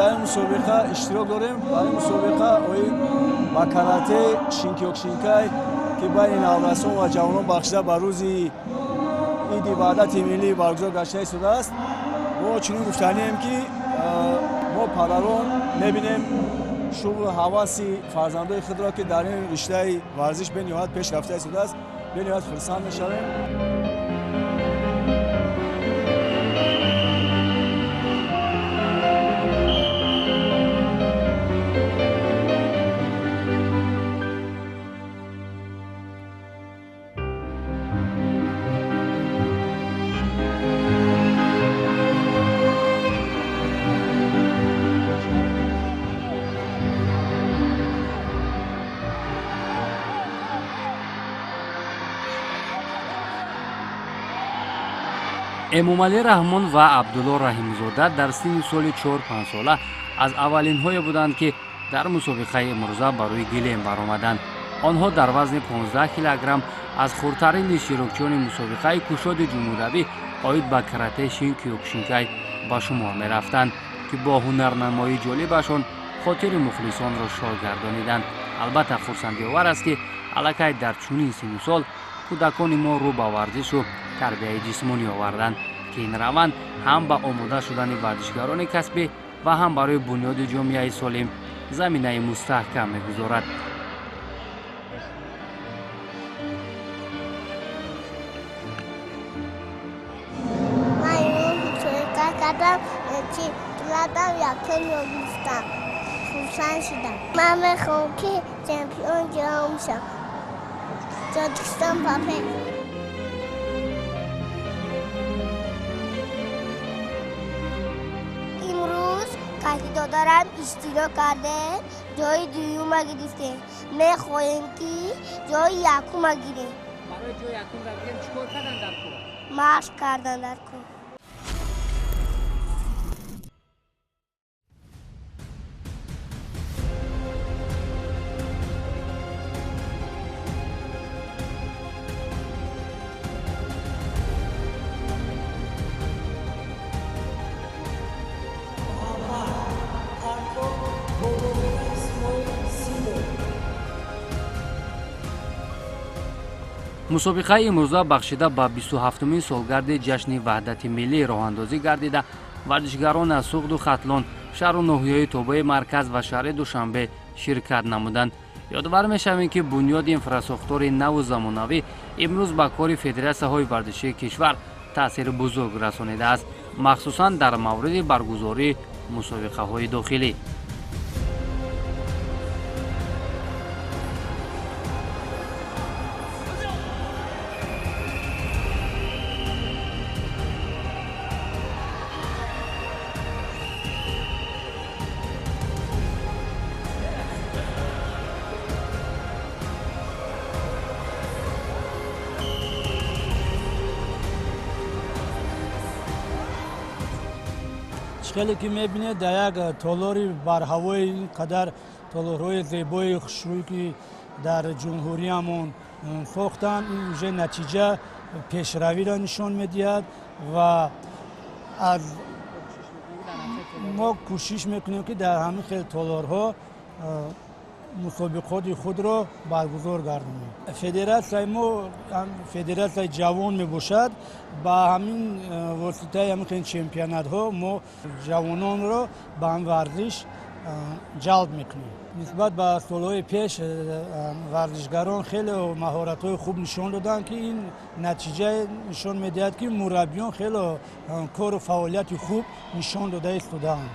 Дар ин мусобиқа иштирок дорем. Дар ин мусобиқа оид ба карате шинкиёкшинкай, ки байни наврасон ва ҷавонон бахшида ба рӯзи иди ваҳдати миллӣ баргузор гашта истодааст. Мо чунин гуфтанием, ки мо падарон мебинем шуғлу ҳаваси фарзандои худро, ки дар ин риштаи варзиш бениҳоят пеш рафта истодааст, бениҳоят хурсанд мешавем. Эмомалӣ Раҳмон ва Абдулло Раҳимзода дар синни соли 4-5 сола аз аввалинҳое буданд, ки дар мусобиқаи имрӯза ба рӯи гилем баромаданд. Онҳо дар вазни 15 килограмм аз хурдтарин иштирокчиёни мусобиқаи кушоди ҷумҳуриявӣ оид ба карате шинкиёкшинкай ба шумор мерафтанд, ки бо ҳунарнамоии ҷолибашон хотири мухлисонро шод гардониданд. Албатта, хурсандиовар аст, ки аллакай дар чунин синну сол кӯдакони мо рӯ ба варзишу тарбияи ҷисмонӣ оварданд, ки ин раванд ҳам ба омода шудани варзишгарони касбӣ ва ҳам барои бунёди ҷомеаи солим заминаи мустаҳкам мегузорад. Ман мусобиқа кардам, чи ладам якум гирифтам, хурсанд шудам. Ман мехоҳам, ки чемпион ҷаҳон шавам. Тоҷикистон ба пеш! Имрӯз қати додарам иштирок кардем, ҷои дуюма гирифтем. Мехоҳем, ки ҷои якума гирем. Барои ҷои якум гирем чӣ кор кардан дар кор? Машқ кардан дар кор. Мусобиқаи имрӯза бахшида ба 27-умин солгарди ҷашни ваҳдати миллӣ роҳандозӣ гардида, варзишгарон аз Суғду Хатлон, шаҳру ноҳияҳои тобеи марказ ва шаҳри Душанбе ширкат намуданд. Ёдовар мешавем, ки бунёди инфрасохтори наву замонавӣ имрӯз ба кори федератсияҳои варзишии кишвар таъсири бузург расонидааст, махсусан дар мавриди баргузории мусобиқаҳои дохилӣ. Хеле ки мебинед, дар як толори барҳавои ин қадар толорҳои зебои хушрӯй, ки дар ҷумҳуриямон сохтанд, ин уже натиҷа пешравиро нишон медиҳад ва аз мо кӯшиш мекунем, ки дар ҳамин хел толорҳо мусобиқоти худро баргузор гардонем. Федератсияи мо федератсияи ҷавон мебошад. Ба ҳамин воситаи ҳамин хел чемпионатҳо мо ҷавононро ба ҳам варзиш ҷалб мекунем. Нисбат ба солҳои пеш варзишгарон хеле маҳоратҳои хуб нишон доданд, ки ин натиҷа нишон медиҳад, ки мураббиён хеле кору фаъолияти хуб нишон дода истодаанд.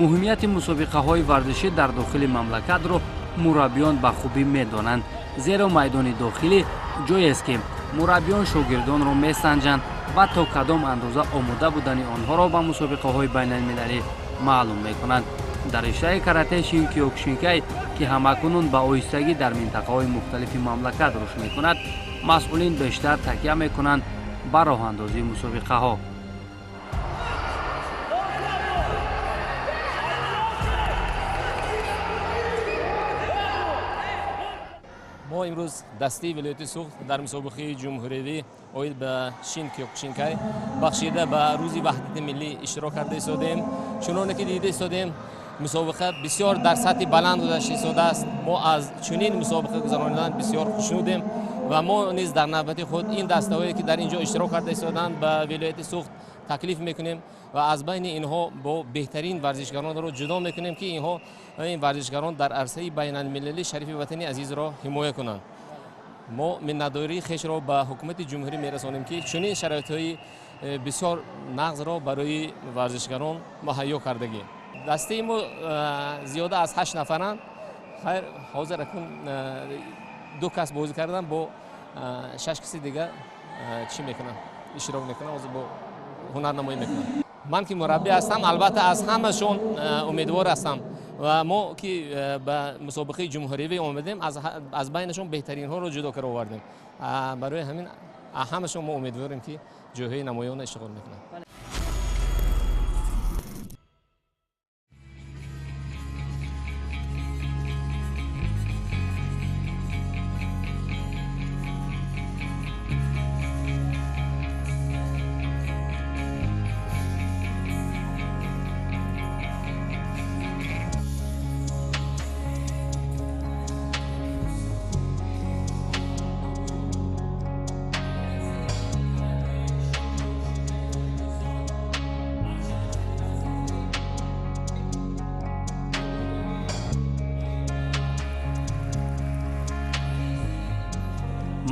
Муҳимияти мусобиқаҳои варзишӣ дар дохили мамлакатро мураббиён ба хубӣ медонанд, зеро майдони дохилӣ ҷоест, ки мураббиён шогирдонро месанҷанд ва то кадом андоза омода будани онҳоро ба мусобиқаҳои байналмилалӣ маълум мекунанд. Дар риштаи карате шинкиёкшинкай, ки ҳамакунун ба оҳистагӣ дар минтақаҳои мухталифи мамлакат рушд мекунад, масъулин бештар такя мекунанд ба роҳандозии мусобиқаҳо. Мо Мо имрӯз дастаи вилояти Суғд дар мусобиқаи ҷумҳуриявӣ оид ба шин киёкушинкай бахшида ба рӯзи ваҳдати миллӣ иштирок карда истодаем. Чуноне ки дида истодаем, мусобиқа бисёр дар сатҳи баланд гузашта истодааст. Мо аз чунин мусобиқа гузаронидан бисёр хушнудем ва мо низ дар навбати худ ин дастаҳое ки дар ин ҷо иштирок карда истодаанд ба вилояти Суғд таклиф мекунем ва аз байни инҳо бо беҳтарин варзишгаронро ҷудо мекунем, ки инҳо ин варзишгарон дар арсаи байналмилалӣ шарифи ватани азизро ҳимоя кунанд. Мо миннатдории хешро ба ҳукумати ҷумҳурӣ мерасонем, ки чунин шароитҳои бисёр нағзро барои варзишгарон муҳайё кардагӣ. Дастаи мо зиёда аз 8 нафаранд. Хайр, ҳозир акнун 2 кас бозӣ карданд, бо 6 каси дигар чӣ мекунанд, иштирок мекунанд, ҳозир бо ҳунарнамоӣ мекунанд. Ман ки мураббӣ ҳастам, албатта аз ҳамашон умедвор ҳастам ва мо ки ба мусобиқаи ҷумҳуриявӣ омадем, аз байнашон беҳтаринҳоро ҷудо карда овардем. Барои ҳамин ҳамашон мо умедворем, ки ҷойҳои намоёнро ишғол мекунанд.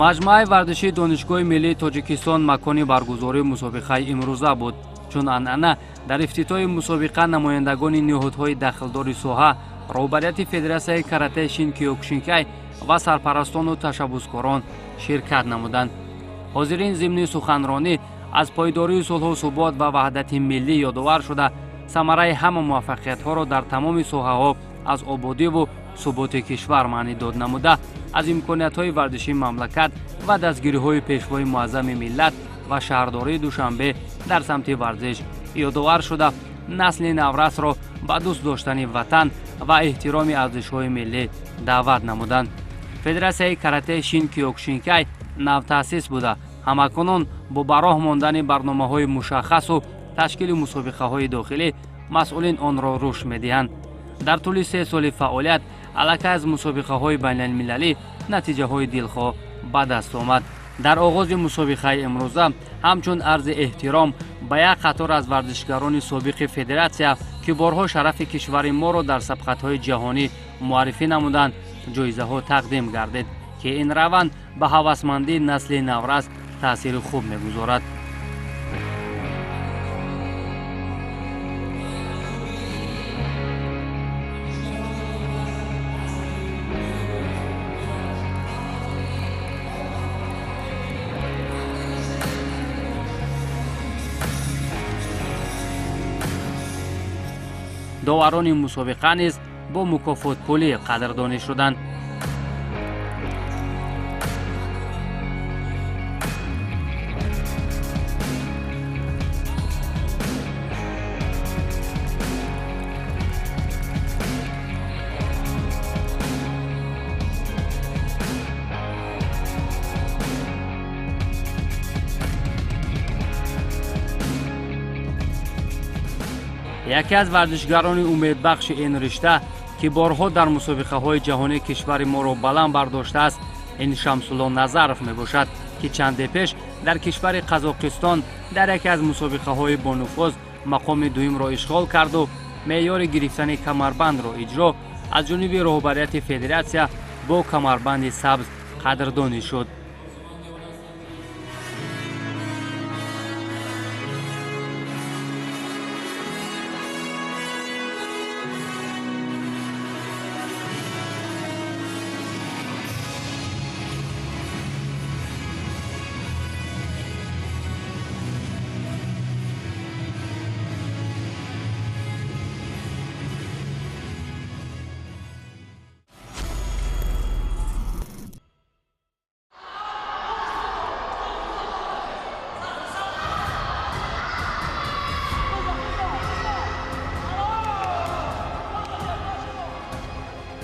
Маҷмӯаи варзишии Донишгоҳи миллии Тоҷикистон макони баргузории мусобиқаи имрӯза буд. Чун анъана дар ифтитоҳи мусобиқа намояндагони ниҳодҳои дахлдори соҳа, роҳбарияти Федератсияи каратэ шин киёкушинкай ва сарпарастону ташаббускорон ширкат намуданд. Ҳозирин зимни суханронӣ аз пойдории сулҳу субот ва ваҳдати миллӣ ёдовар шуда, самараи ҳама муваффақиятҳоро дар тамоми соҳаҳо аз ободиву суботи кишвар маънӣ дод намуда, аз имкониятҳои варзишии мамлакат ва дастгириҳои пешвои муаззами миллат ва шаҳрдории Душанбе дар самти варзиш ёдовар шуда, насли наврасро ба дӯст доштани ватан ва эҳтироми арзишҳои миллӣ даъват намуданд. Федератсияи каратэ шин киёкушинкай навтаъсис буда, ҳамакунон бо ба роҳ мондани барномаҳои мушаххасу ташкили мусобиқаҳои дохилӣ масъулин онро рушд медиҳанд. Дар тӯли 3 соли фаъолият аллакай аз мусобиқаҳои байналмилалӣ натиҷаҳои дилхоҳ ба даст омад. Дар оғози мусобиқаи имрӯза ҳамчун арзи эҳтиром ба як қатор аз варзишгарони собиқи федератсия, ки борҳо шарафи кишвари моро дар сабқатҳои ҷаҳонӣ муаррифӣ намуданд, ҷоизаҳо тақдим гардид, ки ин раванд ба ҳавасмандии насли наврас таъсири хуб мегузорад. Доварони мусобиқа низ бо мукофотпулӣ қадрдонӣ шуданд. Яке аз варзишгарони умедбахши ин ришта, ки борҳо дар мусобиқаҳои ҷаҳонии кишвари моро баланд бардоштааст, ин Шамсулло Назаров мебошад, ки чанде пеш дар кишвари Қазоқистон дар яке аз мусобиқаҳои бонуфуз мақоми дуюмро ишғол карду меъёри гирифтани камарбандро иҷро аз ҷониби роҳбарияти федератсия бо камарбанди сабз қадрдонӣ шуд.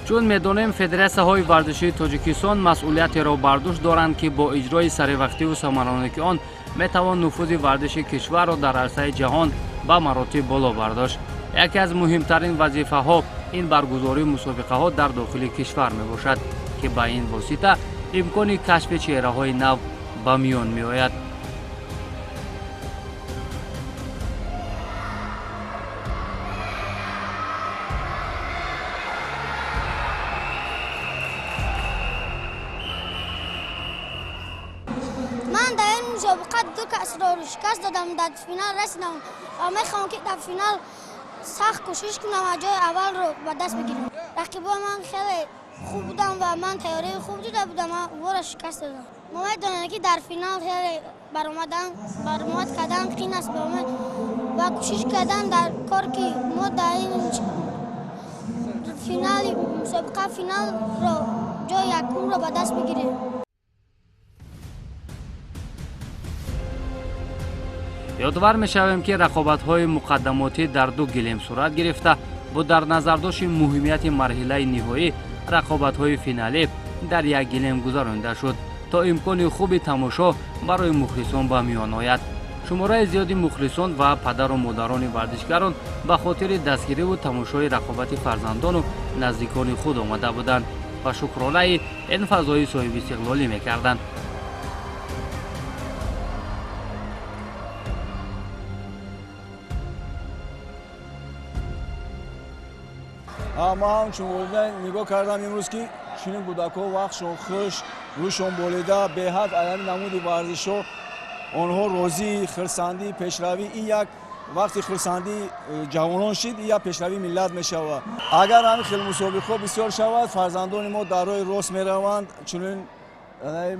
Чун медонем, федератсияҳои варзишии Тоҷикистон масъулиятеро бар дӯш доранд, ки бо иҷрои саривақтиву самароноки он метавон нуфузи варзиши кишварро дар арсаи ҷаҳон ба маротиб боло бардошт. Яке аз муҳимтарин вазифаҳо ин баргузории мусобиқаҳо дар дохили кишвар мебошад, ки ба ин восита имкони кашфи чеҳраҳои нав ба миён меояд. Ман дар ин мусобиқа ду касро шикаст додам, дар финал расидам ва мехоҳам, ки дар финал сахт кӯшиш кунам ва ҷои аввалро ба даст бигирам. Рақибои ман хеле хуб будам ва ман тайёрии хуб дида будам, ман онҳоро шикаст додам. Мо медонем, ки дар финал хеле баромад кардан қин аст ва кӯшиш кардан дар кор, ки мо дар ин финали мусобиқа финалро ҷои якумро ба даст бигирем. Ёдовар мешавем, ки рақобатҳои муқаддамотӣ дар ду гилем сурат гирифта бо дар назардошти муҳимияти марҳилаи ниҳоӣ рақобатҳои финалӣ дар як гилем гузаронида шуд, то имкони хуби тамошо барои мухлисон ба миён ояд. Шумораи зиёди мухлисон ва падару модарони варзишгарон ба хотири дастгириву тамошои рақобати фарзандону наздикони худ омада буданд ва шукронаи ин фазои соҳибистиқлолӣ мекарданд. Ман ҳамчун волидайн нигоҳ кардам имрӯз, ки чунин кӯдакҳо вақтшон хуш, рӯшон болида, беҳад аями намуди варзишҳо онҳо розӣ, хурсандӣ, пешравӣ. Ин як вақти хурсандии ҷавонон шид, ин як пешравии миллат мешавад. Агар ҳамин хел мусобиқаҳо бисёр шавад, фарзандони мо дар роҳи рост мераванд. Чунин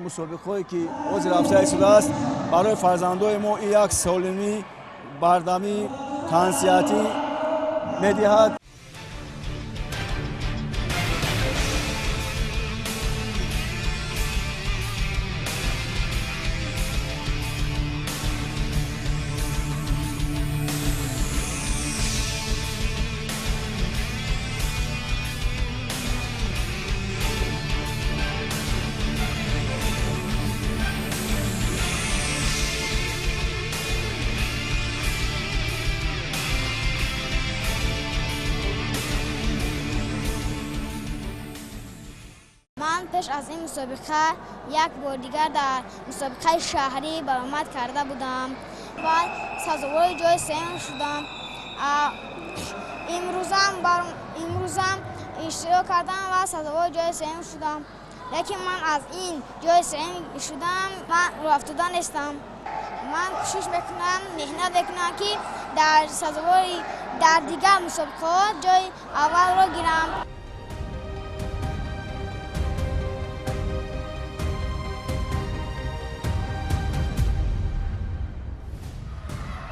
мусобиқаҳое ки ҳозир рафта истодааст, барои фарзандони мо ин як солимӣ, бардамӣ, тансиҳатӣ медиҳад. Пеш аз ин мусобиқа як бор дигар дар мусобиқаи шаҳрӣ баромад карда будам ва сазовори ҷои сеюм шудам. Имрӯзам иштирок кардам ва сазовори ҷои сеюм шудам. Лекин ман аз ин ҷои сеюм шудам, ман рӯҳафтода нестам. Ман кӯшиш мекунам, меҳнат мекунам, ки дар сазовори дар дигар мусобиқаҳо ҷои аввалро гирам.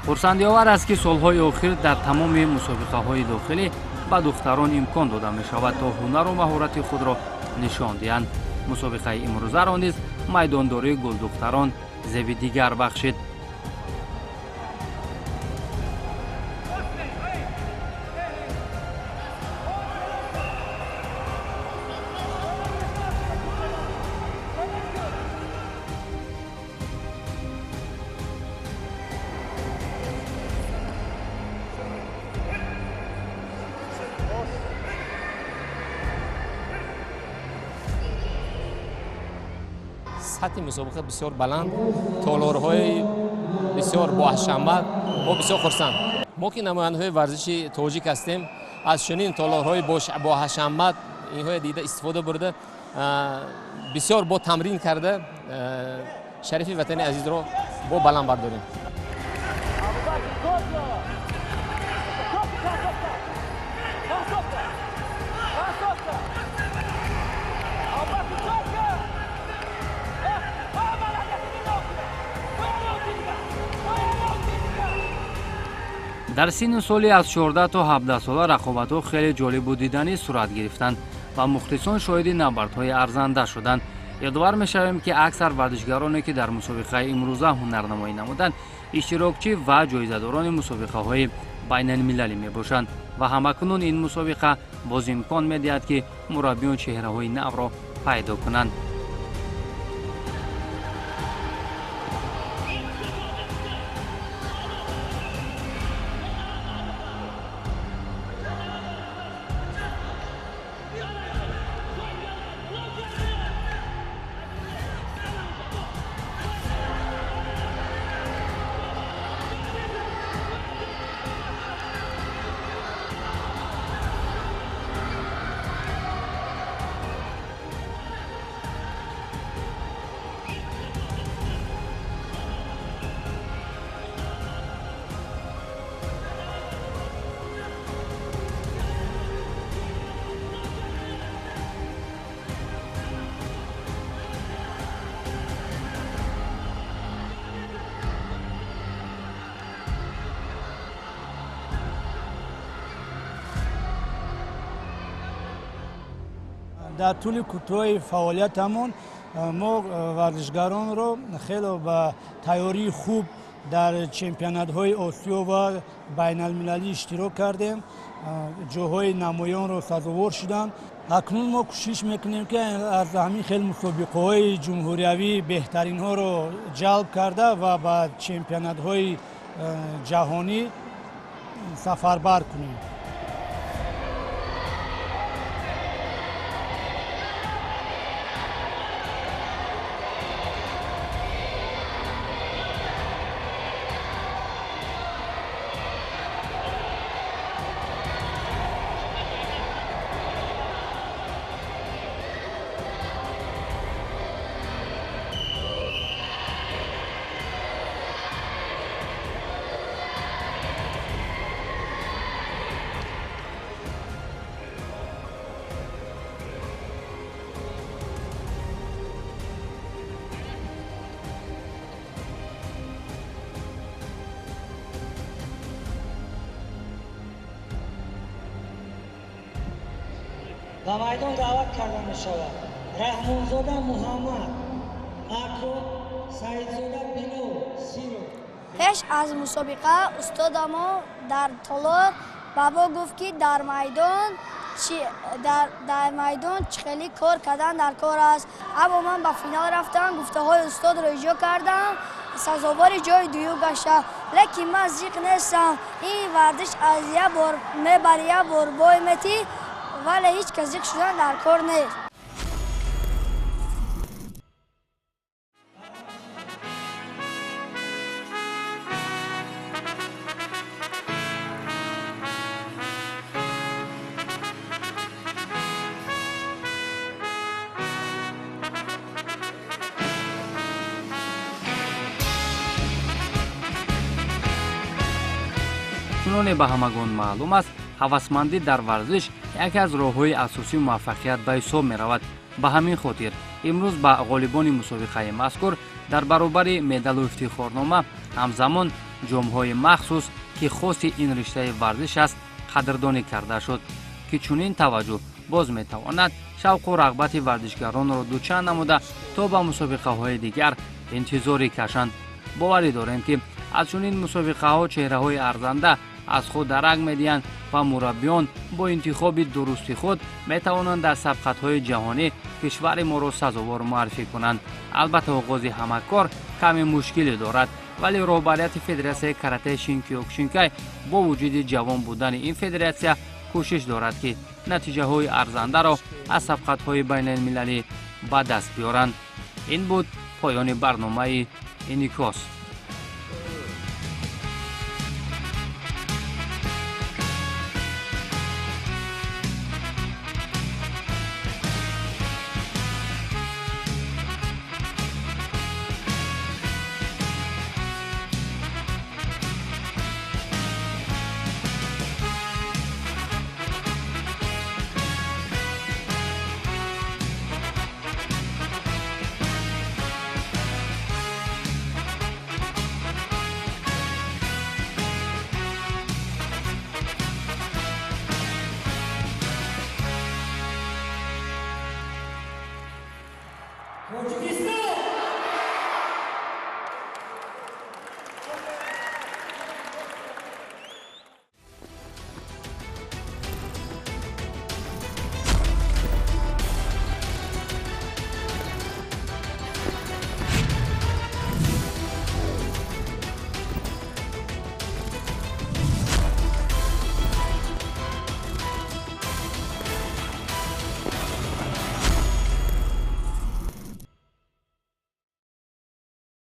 Хурсандиовар аст, ки солҳои охир дар тамоми мусобиқаҳои дохилӣ ба духтарон имкон дода мешавад, то ҳунару маҳорати худро нишон диҳанд. Мусобиқаи имрӯзаро низ майдондории гулдухтарон зеби дигар бахшид. Сатҳи мусобиқа бисёр баланд, толорҳои бисёр боҳашамат, мо бисёр хурсанд. Мо ки намояндаҳои варзиши тоҷик ҳастем, аз чунин толорҳои боҳашамат инҳоя дида истифода бурда, бисёр бо тамрин карда шарифи ватани азизро бо баланд бардорем. Дар синну соли аз 14 то 17 сола рақобатҳо хеле ҷолибу диданӣ сурат гирифтанд ва мухлисон шоҳиди набардҳои арзанда шуданд. Ёдовар мешавем, ки аксар варзишгароне, ки дар мусобиқаи имрӯза ҳунарнамоӣ намуданд, иштирокчӣ ва ҷоизадорони мусобиқаҳои байналмилалӣ мебошанд ва ҳамакунун ин мусобиқа боз имкон медиҳад, ки мураббиён чеҳраҳои навро пайдо кунанд. Дар тӯли кӯтоҳи фаъолиятамон мо варзишгаронро хеле ба тайёрии хуб дар чемпионатҳои Осиё ва байналмилалӣ иштирок кардем, ҷоҳои намоёнро сазовор шуданд. Акнун мо кӯшиш мекунем, ки аз ҳамин хел мусобиқаҳои ҷумҳуриявӣ беҳтаринҳоро ҷалб карда ва ба чемпионатҳои ҷаҳонӣ сафарбар кунем. Ба майдон даъват карда мешавад Раҳмонзода Муҳаммад, Акро Саидзода Билол, Сиро. Пеш аз мусобиқа устодамо дар толор ба мо гуфт, ки дар майдон чӣ хеле кор кардан дар кор аст. Аммо ман ба финал рафтам, гуфтаҳои устодро иҷро кардам, сазовори ҷои дуюм гаштам. Лекин ман зиқ нестам. Ин варзиш аз як бор мебари, як бор бой метӣ, вале ҳеҷ кас зиқ шудан дар кор нест. Чуноне ба ҳамагон маълум аст, ҳавасмандӣ дар варзиш яке аз роҳҳои асосии муваффақият ба ҳисоб меравад. Ба ҳамин хотир имрӯз ба ғолибони мусобиқаи мазкур дар баробари медалу ифтихорнома ҳамзамон ҷомҳои махсус, ки хоси ин риштаи варзиш аст, қадрдонӣ карда шуд, ки чунин таваҷҷӯҳ боз метавонад шавқу рағбати варзишгаронро дучанд намуда то ба мусобиқаҳои дигар интизорӣ кашанд. Боварӣ дорем, ки аз чунин мусобиқаҳо чеҳраҳои арзанда аз худ дарак медиҳанд ва мураббиён бо интихоби дурусти худ метавонанд дар сабқатҳои ҷаҳонӣ кишвари моро сазовор муаррифӣ кунанд. Албатта, оғози ҳама кор каме мушкиле дорад, вале роҳбарияти федератсияи каратеи Шинкиёкушинкай бо вуҷуди ҷавон будани ин федератсия кӯшиш дорад, ки натиҷаҳои арзандаро аз сабқатҳои байналмилалӣ ба даст биёранд. Ин буд поёни барномаи Инъикос. Тоҷикистон!